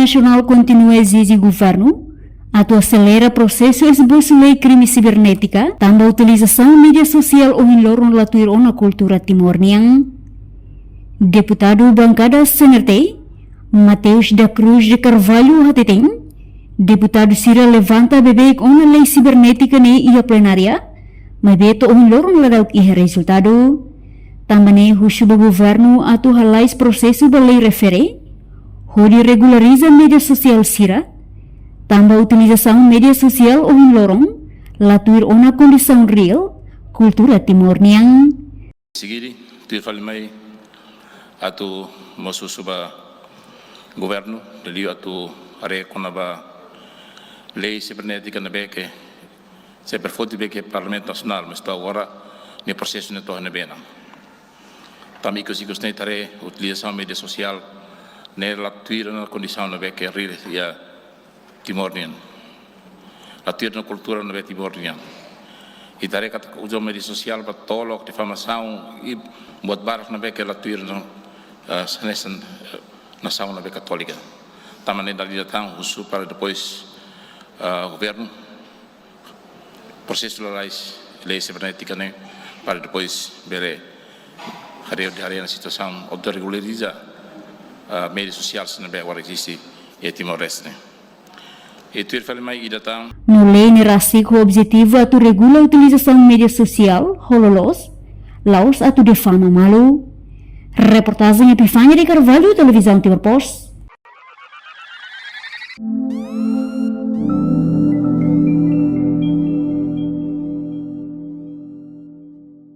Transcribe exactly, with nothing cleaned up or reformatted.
Nasionál kontinua ezije governu atu aselera prosesu esbosu lei krime sibernétika, tanba utilizasaun média sosiál ohin loron la tuir ona kultura Timor nian. Deputadu bankada C N R T, Mateus da Cruz de Carvalho hateten, deputadu sira levanta beibeik ona lei sibernétika ne'e iha plenária, maibé to'o ohin loron ladauk iha rezultadu. Tanba ne'e husu ba governu atu halais prosesu ba lei refere, hodi regulariza média sosiál sira, tanba utilizasaun média sosiál ohin loron la tuir ona kondisaun reál kultura Timor nian. Seguir, tuir fali mai atu mós husu ba governu, liuliu atu haree kona-ba lei sibernétika ne'ebé ke sei perfoti be ke Parlamentu Nasionál, mas to'o agora nia prosesu ne'e to'o ne'ebé ona. Tanba ikus-ikus ne'e ita haree utilizasaun média sosiál ne'e la tuir ona kondisaun ne'ebé ke reál iha Timor nian. La tuir ona kultura ne'ebé Timor nian. Ita haree katak uza média sosiál ba tolok, difamasaun, i buat barak ne'ebé ke la tuir ona, eh, hanesan, eh, nasaun ne'ebé katólika. Tanba ne'e dala ida tan husu para depois, eh, governu prosesu lalais lei sibernétika ne'e para depois bele haree, haree ona situasaun hodi regulariza, ah, média sosiál sira ne'ebé agora eziste iha Timor-Leste ne'e. I tuir fali mai ida tan. No lei ne'e rasik ho objetivu atu regula utilizasaun média sosiál ho loloos, la'ós atu difama malu. Reportajen Epifania de Carvalho, Televizaun Timor Post.